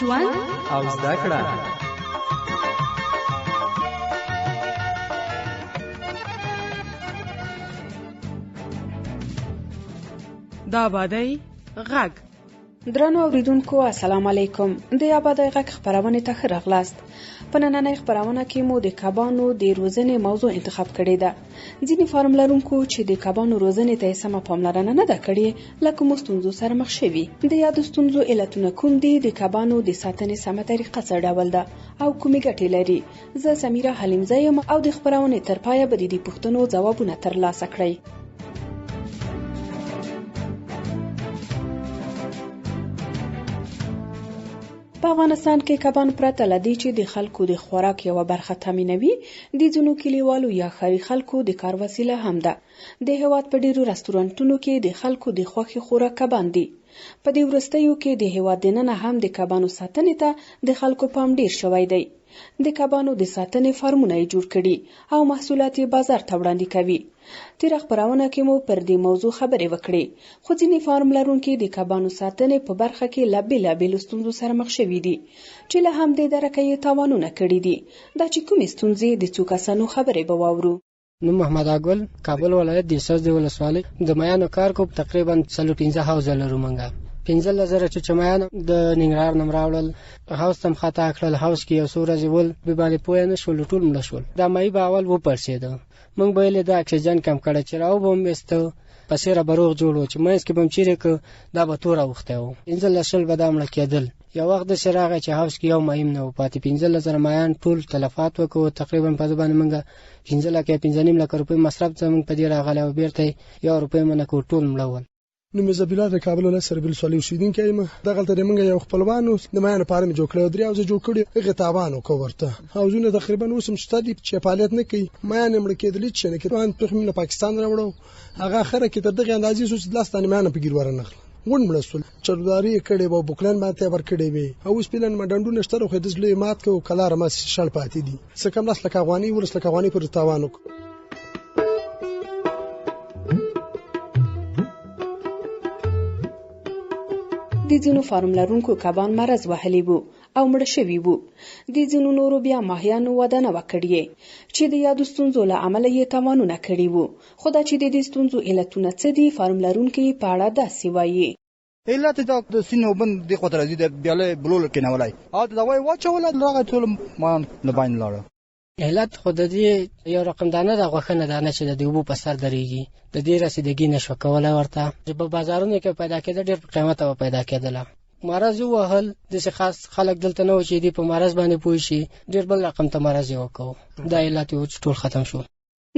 ژوند او زده کړه. د آبادۍ غږ. درنو اوریدونکو، السلام علیکم. د آبادۍ غږ خپرونې ته ښه راغلاست. په نننۍ خپرونه کې مو د کبانو د روزنې موضوع انتخاب کړې ده. ځینې فارم لرونکو چې د کبانو روزنې ته یې سمه پاملرنه نه ده کړې، له کومو ستونزو سره مخ شوي؟ د یادو ستونزو علتونه کوم دي؟ د کبانو د ساتنې سمه طریقه څه ډول ده او کومې ګټې لري؟ زه سمیرا حلیمزی یم او د خپرونې تر پایه به د دې پوښتنو ځوابونه ترلاسه کړئ. په افغانستان کې کبان پرته له دې چې د خلکو د خوراک یوه برخه تامینوي، د ځینو کلیوالو یا ښاري خلکو د کار وسیله هم ده. د هېواد په ډېرو رستورانتونو کې د خلکو د خوښې خوراک کبان دي. په دې وروستیو کې د هېواد دننه هم د کبانو ساتنې ته د خلکو پام ډېر شوی دی. د کبانو د ساتنې فارمونه یې جوړ کړي او محصولات یې بازار ته وړاندې کوي. تېره خپرونه کې مو پر دې موضوع خبرې وکړې، خو ځینې فارم لرونکي د کبانو ساتنې په برخه کې له بېلابېلو ستونزو سره مخ شوي دي، چې له همدې درکه یې تاوانونه کړي دي. دا چې کومې ستونزې، د څو کسانو خبرې به واورو. نوم محمد اګل، کابل ولایت د سوز ولسوالۍ. د میانو کار کوم، تقریبا 4-5 حوزه لرو. مونږه 15,000 چوچه میان د ننګرهار نم راوړل، حوض تم خطا کړل. حوض کې یو څو ورځې ول به باندې پوه نه شول، ټول مړه شول. دا مې به اول وپړسېده، مونږ به یې د اکسیجن کم کړی چې راو به هم ایسته، پسې را به روغ جوړ و، چې منځ کې به هم چیرې که دا به تور اوښتی و. 15 شل به دا مړه کېدل. یو وخت داسې راغی چې حوض کې یو مایم نه و پاتې. 15,000 مایان ټول تلفات وکړو. تقریبا په ده باندې مونږ 5 لکه یا 5.5 لکه روپۍ مصرف زمونږ په دې راغلی او بېرته یو روپۍ مو نه کړو، ټول مړه ول. نوم مې ذبیح الله، د کابل ولایت سربیل ولسوالۍ اوسېدونکی یم. دغلته د موږ یو خپلوان د میانو فارم جوړ کړی، درې حوزه جوړ کړي، هغې تاوان وکړ ورته. حوزونه تقریبا اوس هم شته دي چې فعالیت نه کوي، میان یې مړه کېدل، هېڅ شی نه کوي. ان تخم له پاکستان راوړو، هغه اخره کې تر دغې اندازې شو چې 10 دانې میان په ګیر ورنغله، غونډ مړه شول. چرداري یې کړې وه، بوکلن باندې یې ورکړې وې او اوس پیلن ډنډونه شته، خو یې د زړه یې مات کړ او کلاره ما شړ پاتې دي. څه کم 10 لکه افغانۍ، 17 لکه افغانۍ پورې تاوان وکړ. د ځینو فارم لرونکو کبان مرض وهلي وو او مړه شوي وو. د ځینو نورو بیا ماهیانو وده نه وه کړې، چې د یادو ستونزو له امله یې تاوانونه کړي وو. خو دا چې د دې ستونزو علتونه څه دي، فارم لرونکي یې په اړه داسې وايي. علت دا د سیند اوبه دې خواته راځي، د بیاله بلول کېنولی او د دوا یې واچوله، راغی ټول مایان له بین لاړه. علت خو د دې یو رقم دانه ده، غوښنه دانه چې د اوبو په سر درېږي، د دې رسیدګي نشوه کولی ورته. چې په بازارونو کې پیدا کېده، ډېر په قیمته به پیدا کېدله. مرض ووهل، داسې خاص خلک دلته نه و چې دې په مرض باندې پوه شي، ډېر بل رقم ته مرض یې وکړو. دا علت یې و چې ټول ختم شو.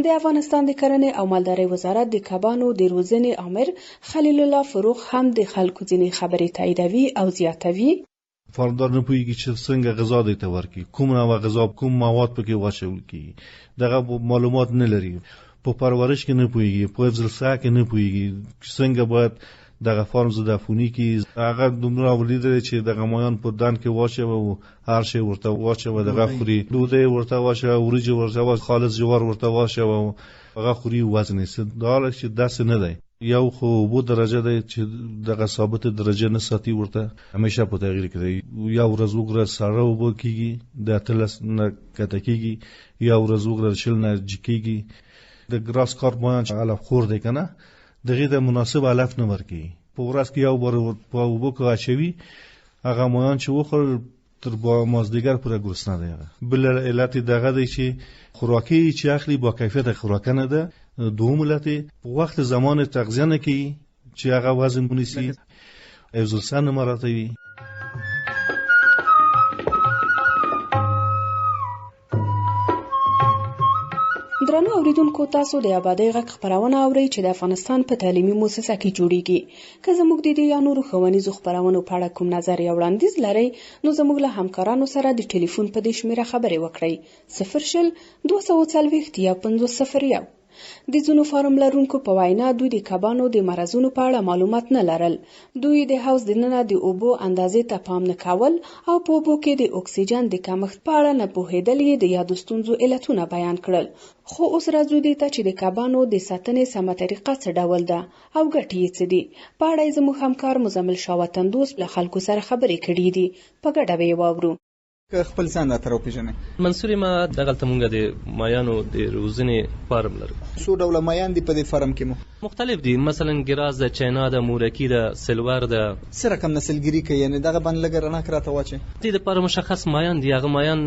د افغانستان د کرنې او مالدارۍ وزارت د کبانو د روزنې آمر خلیل الله فروغ هم د خلکو ځینې خبرې تاییدوي او زیاتوي. فارمدار نه پوهیږي چې څنګه غذا دی ته ورکړي، کوم نوع غذا، کوم مواد پکې واچول کیږي، دغه معلومات نه لري. په پرورش کې نه پوهیږي، په حفظ الصحه کې نه پوهیږي چې څنګه باید دغه فارم ضد عفوني کی. هغه دومره ولیدل چې دغه مایان په دان کې واچوه او هر شی ورته واچوه، دغه خوري، ډوډۍ ورته واچوه، وریجې ورته واچوه، خالص جوار ورته واچوه، هغه خوري، وزن یې څه. دا چې داسې نه دی. یو خو اوبو درجه دی چې دغه ثابته درجه نه ساتي، ورته همیشه په تغییر کې دی. یو ورځ وګوره سړه اوبه کیږي، د 18 نه کته کیږي، یو ورځ وګوره 20 نه جکیږي. د ګراس کارپ مایان چې علف خور دی کنه، دغې ته مناسب علف نه ورکوي. په ورځ کې یو بار په اوبو کې اچوي، هغه مایان چې وخوړل، تر مازدیګر پورې ګرسنه دی. هغه بل علت یې دغه دی چې خوراکي چې اخلي با کیفیت خوراکه نه ده. دوم علت یې په وخت زمان تغذیه نه کوي چې هغه وزن ونیسي، حفظ الصحه نه مراعتوي. درنو اوریدونکو، تاسو د آبادۍ غږ خپرونه اورئ چې د افغانستان په تعلیمي موسسه کې جوړیږي. که زموږ د دې یا نورو ښوونیزو خپرونو په اړه کوم نظر یا وړاندیز لرئ، نو زموږ له همکارانو سره د ټلیفون په دې شمیره خبرې وکړئ: 0 20 240 51 01. د ځینو فارم لرونکو په وینا دوی د کبانو د مرضونو په اړه معلومات نه لرل. دوی د حوض دننه د اوبو اندازې ته پام نه کول او په اوبو کې د اکسیجن د کمښت په اړه نه پوهېدل یې د یادو ستونزو علتونه بیان کړل. خو اوس راځو دې ته چې د کبانو د ساتنې سمه طریقه څه ډول ده او ګټې یې څه دي؟ په اړه یې زموږ همکار مزمل شاه وطندوست له خلکو سره خبرې کړې دي. په ګډه به یې واورو. که خپل ځان راته راوپېژنئ. منصور یم، دغلته مونږ د مایانو د روزنې فارم لرو. څو ډوله مایان دي په دې فارم کې مو؟ مختلف دي، مثلا ګراس ده، چینا ده، مورکي ده، سلور ده. څه رقم نسلګیري کوي یعنې دغه باندې لږه رڼا که راته واچوې. دې لپاره مشخص مایان دي، هغه مایان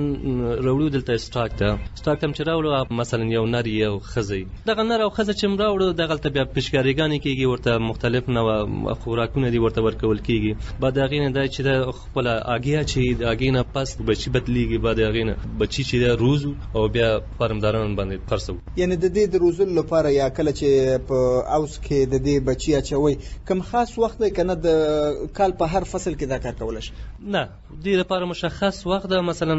راوړو دلته سټاک ته، سټاک ته هم چې راوړو مثلا یو نر یې او ښځه یې، دغه نر او ښځه چې هم راوړو دغلته بیا پشکاریګانې کېږي، ورته مختلف نوع خوراکونه دي ورته ورکول کېږي. بعد د هغې نه دا چې ده خپله اګې اچوي، د اګې نه پس بچي بدلېږي، بعد د هغې نه بچي چې ده روزو او بیا فارمدارانو باندې خرڅوو. یعنې د دې د روزلو لپاره یا کله چې په اوس کې د دې بچي اچوئ کوم خاص وخت دی که نه د کال په هر فصل کې دا کار کولی شئ؟ نه، دې لپاره مشخص وخت ده، مثلا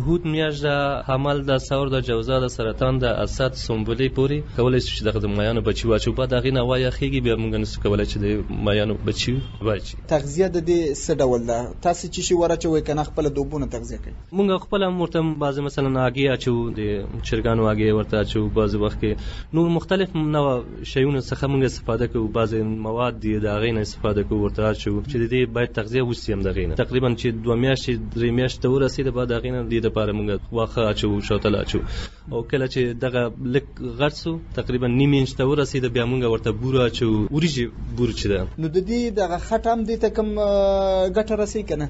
حوت میاشت ده، حمل ده، ثور ده، جوزا ده، سرطان ده، اسد، سنبلې پورې کولی شو چې دغه د مایانو بچي واچوو. بعد د هغې نه هوا یخېږي بیا موږ نشو کولی چې د مایانو بچي واچي. تغذیه د دې څه ډول ده؟ تاسې چی شی وراچوئ که نه خپله د اوبو نه تغذیه کوي؟ مونږ خپله هم ورته بعضې مثلا هګۍ اچوو، د چرګانو هګۍ ورته اچوو، بعضې وخت کې نور مختلف نوع شیونو څخه مونږ استفاده کوو، بعضې مواد دي د هغې نه استفاده کوو ورته اچوو چې د دې باید تغذیه وسي هم د هغې نه تقریبا چې دوه میاشتې درې میاشتې ته ورسېده بعد د هغې نه دې دپاره مونږ واښه اچوو، شوتله اچوو او کله چې دغه لږ غټ سو تقریبا نیم انچ ته ورسېده بیا مونږ ورته بوره اچوو، وریجې بور چې ده. نو د دې دغه خټه هم دې ته کوم ګټه رسوي که نه؟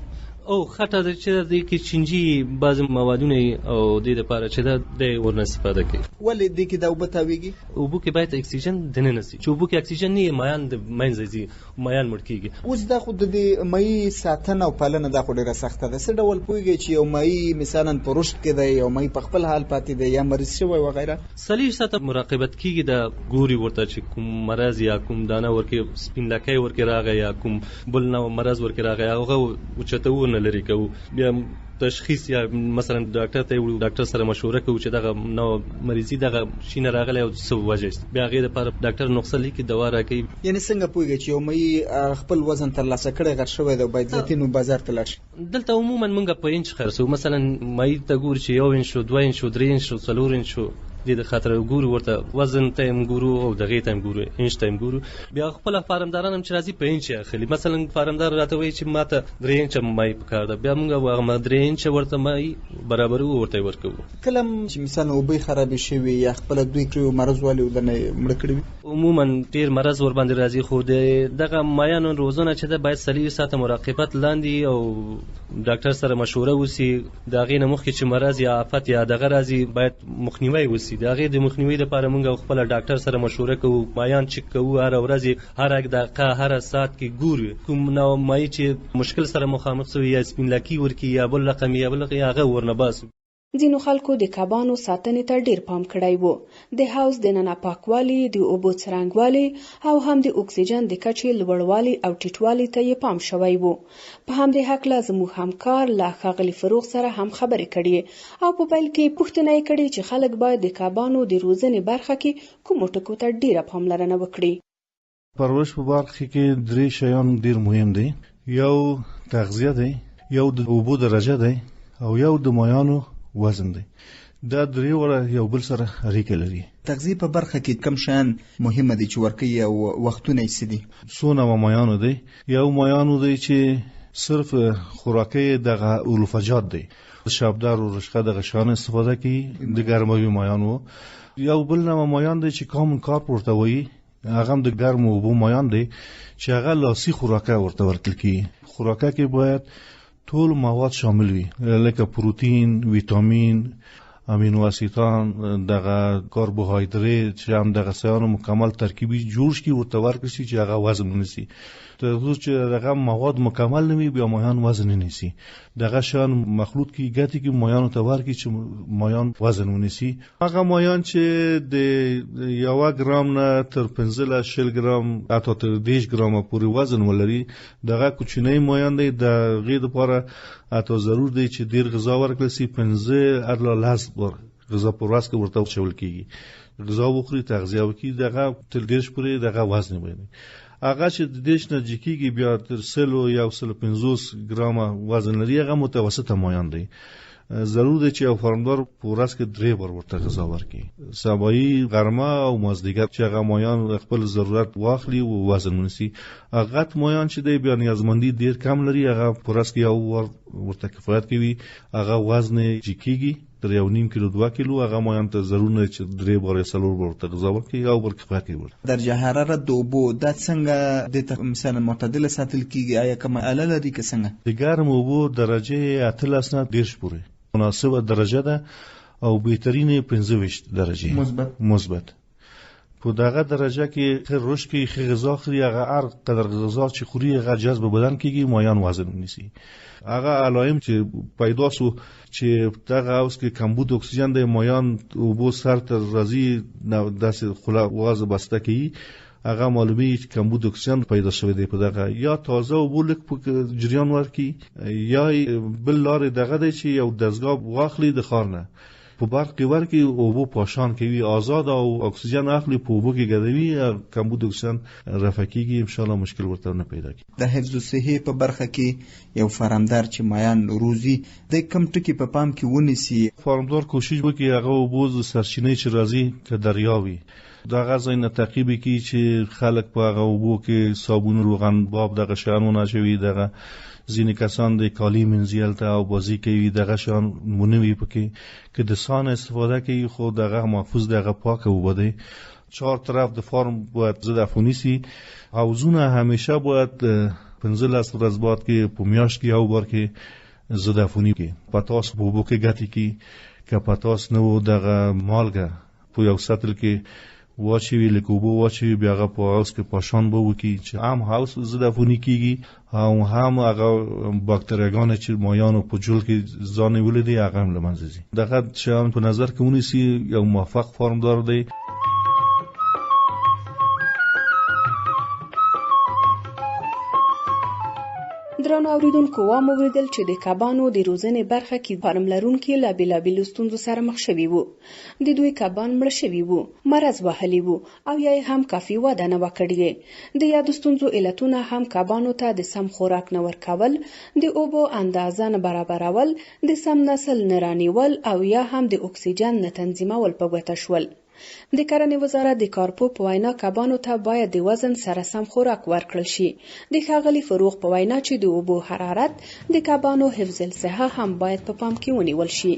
او خټه ده چې دې کې چینجي بعضې موادونه او دې دپاره چې ده دی ورنه استفاده کوي. ولې دې کې دا اوبه تاویږي؟ اوبو کې باید اکسیجن دننه سي، چې اوبو کې اکسیجن نه وي مایان د منځه ځي، مایان مړ کیږي. اوس دا خو د دې مایي ساتنه او پالنه دا خو ډیره سخته ده، څه ډول پوهیږئ چې یو مایي مثلا په رشد کې دی، یو مایي په خپل حال پاتې دی یا مریض شوی وغیره؟ څلوېښت ساعته مراقبت کیږي، دا ګوري ورته چې کوم مرض یا کوم دانه ورکې سپین لکی ورکې راغی یا کوم بل نوع مرض ورکې راغی هغه اوچتوو نه لرې کوو، بیا تشخیص یا مثلا ډاکټر ته وړو، ډاکټر سره مشوره کوو چې دغه نوع مریضي دغه شي نه راغلی او څه وجه شته، بیا هغې لپاره ډاکټر نسخه لیکي دوا راکوي. یعنې څنګه پوهیږئ چې یو مریی خپل وزن ترلاسه کړی غټ شوی دی او باید زیاتي نو بازار ته لاړ شي؟ دلته عموما مونږ په انچ خرڅو، مثلا مریی ته ګورو چې یو انچ شو، دوه انچ شو، درې انچ شو، څلور انچ شو، دې د خاطر ګورو ورته وزن ته هم ګورو او دغې ته هم ګورو، انچ ته هم ګورو. بیا خپله فارمداران هم چې راځي په انچ یې اخلي، مثلا فارمدار راته وایي چې ماته درې انچه مای پکار ده، بیا موږ هغه درې انچه ورته مای برابرو ورته یې ورکوو. کله هم چې مثلا اوبه یې خرابې شوي یا خپله دوی کړي مرض والي ودنه یې مړه کړي وي؟ عموما ډېر مرض ورباندې راځي، خو د دغه مایانو روزنه چې ده باید 24 ساعته مراقبت لاندې او ډاکټر سره مشوره وسي، د هغې نه مخکې چې مرض یا آفت یا دغه راځي باید مخنیوی وسي. د هغې د مخنیوي لپاره موږ خپله ډاکټر سره مشوره کوو، مایان چک کوو، هره ورځ یې هره دقیقه هره ساعت کې ګورو کوم نوع مایي چې مشکل سره مخامخ سوي یا سپین لکي ورکي یا بل رقم یا بل رقم هغه ورنه باسو. ځینو خلکو د کبانو ساتنې ته ډېر پام کړی و. د حوض دننه پاکوالي، د اوبو څرنګوالي او هم د اکسیجن د کچې لوړوالي او ټیټوالي ته یې پام شوی و. په همدې هکله زموږ همکار له ښاغلي فروغ سره هم خبرې کړې او په پیل کې پوښتنه یې کړې چې خلک باید د کبانو د روزنې برخه کې کومو ټکو ته ډېره پاملرنه وکړي. پرورش په برخه کې درې شیان ډیر مهم دي، یو تغذیه دی، یو د اوبو درجه دی او یو د مایانو وزن دی. دا درې واړه یو بل سره اړیکه لري. تغذیې په برخه کې کوم شیان مهمه دي چې ورکوي او وختونه یې څه دي؟ څو نوع مایانو دی. یو مایانو دی چې صرف خوراکي دغه الفجات دی، شبدر او رشقه دغه شیان استفاده کوي د ګرموي مایانو. یو بل نوع مایان دی چې کامن کارپ ورته وایي، هغه هم د ګرمو اوبو مایان دی چې هغه لاسي خوراکه ورته ورکړل کیږي. خوراکه کې باید ټول مواد شامل وي لکه پروتین، ویټامین، امینو اسیدان، دغه کاربوهایدریت چې هم دغه شیانو مکمل ترکیبي جوړ شي ورته ورکړل شي چې هغه وزن ونیسي. تر څو چې دغه مواد مکمل نه وي بیا مایان وزن نه نیسي. دغه شیان مخلوط کی ګټي کې مایانو ته ورکړي چې مایان وزن ونیسي. هغه مایان چې د یو ګرام نه تر 15 20 ګرام حتی تر 30 ګرامه پورې وزن ولري دغه کوچنی مایان دی. د هغې دپاره حتی ضرور دی چې ډېر غذا ورکړل شي، 5 الا 10 بار غذا په ورځ کې ورته اچول کېږي. غذا وخوري، تغذیه وکړي، دغه تر 30 پورې دغه وزن وي. هغه چې د 30 نه جګیږي بیا تر 100 یا 150 ګرامه وزن لري، هغه متوسطه مایان دی. ضرور دی چې یو فارمدار په ورځ کې 3 بار ورته غذا ورکړي، سبایي، غرمه او مازدیګر، چې هغه مایان خپل ضرورت واخلي او وزن ونیسي. غټ مایان چې دی بیا نیازمندي ډیر کم لري، هغه په ورځ کې یو وار ورته کفایت کوي، هغه وزن جګیږي تر 1.5 کیلو 2 کیلو. هغه مایان ته ضرور نه چې 3 بار یا 4 بار ورته غذا ورکړي، یو بار کفایت کوي ورته. درجه حرارت د اوبو دا څنګه د مثلا معتدله ساتل کیږي؟ آیا کومه آله لري که څنګه؟ د ګرم اوبو درجه 18 نه 30 پورې مناسبه درجه ده او بهترین 25 درجه مثبت. په دغه درجه کې ښه رشد کوي، ښه غذا خوري، هغه هر قدر غذا چې خوري هغه جذب بدن کېږي، مایان وزن ونیسي. هغه علایم چې پیدا سو چې دغه حوض کې کمبود اکسیجن دی، مایان اوبو سر ته راځي، داسې خوله وازه بسته کوي، هغه معلومیږي چې کمبود اکسیجن پیدا شوی دی په دغه. یا تازه اوبو لږ په جریان ورکړي، یا بل لارې دغه دی چې یو دستګاه واخلي د ښار نه، په برق کې ورکړي، اوبو پاشان کوي آزاد او اکسیجن اخلي، په اوبو کې ګډوي، کمبود اکسیجن رفع کیږي، ان شاء الله مشکل ورته نه پیدا کیږي. د حفظ الصحې په برخه کې یو فارمدار چې مایان روزي د کوم ټکي په پام کې ونیسي؟ فارمدار کوشش وکړي هغه اوبو سرچینې چې راځي که دریا وي، دغه ځای نه تعقیب کړي چې خلک په هغه اوبو کې صابون، روغن، باب دغه شیان ونه اچوي. دغه ځینې کسان د کالي مینځي هلته او بازي کوي، دغه شیان ونه وي پکې. که د سان استفاده کوي خو دغه محفوظ دی، هغه پاکه اوبه دی. 4 طرف د فارم باید ضد عفوني سي. حوضونه همیشه باید 15 ورځ بعد کې په میاشت کې یو بار کې ضد عفوني کړي. پتاس په اوبو کې ګټي کړي، که پتاس نه و دغه مالګه په یو سطل کې واچوي، لکه اوبه واچوي، بیا هغه په حوض کې پاشان به وکړي چې هم حوض ضد عفوني کیږي او هم هغه باکتریاګانې چې مایانو په جول کې ځان نیولي دي هغه هم له منځه ځي. دغه شیان په نظر کې ونیسي یو موفق فارمدار دی. درنو اوریدونکو، وامو اوریدل چې د کبانو د روزنې برخه کې فارم لرونکي له بېلابېلو ستونزو سره مخ شوي وو. د دوی کبان مړه شوي وو، مرض وهلي وو او یا یې هم کافي وده نه وه کړې. د یادو ستونزو علتونه هم کبانو ته د سم خوراک نه ورکول، د اوبو اندازه نه برابرول، د سم نسل نه رانیول او یا هم د اکسیجن نه تنظیمول په ګوته شول. د کرنې وزارت د کارپوه په وینا کبانو ته باید د وزن سره سم خوراک ورکړل شي. د ښاغلي فروغ په وینا چې د اوبو حرارت، د کبانو حفظ الصحه هم باید په پام کې ونیول شي.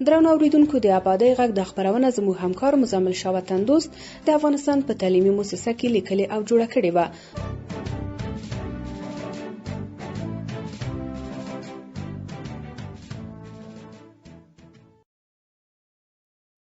درنو اوریدونکو، د آبادۍ غږ د خپرونه زموږ همکار مزمل شاه وطندوست د افغانستان په تعلیمي موسسه کې لیکلې او جوړه کړې وه.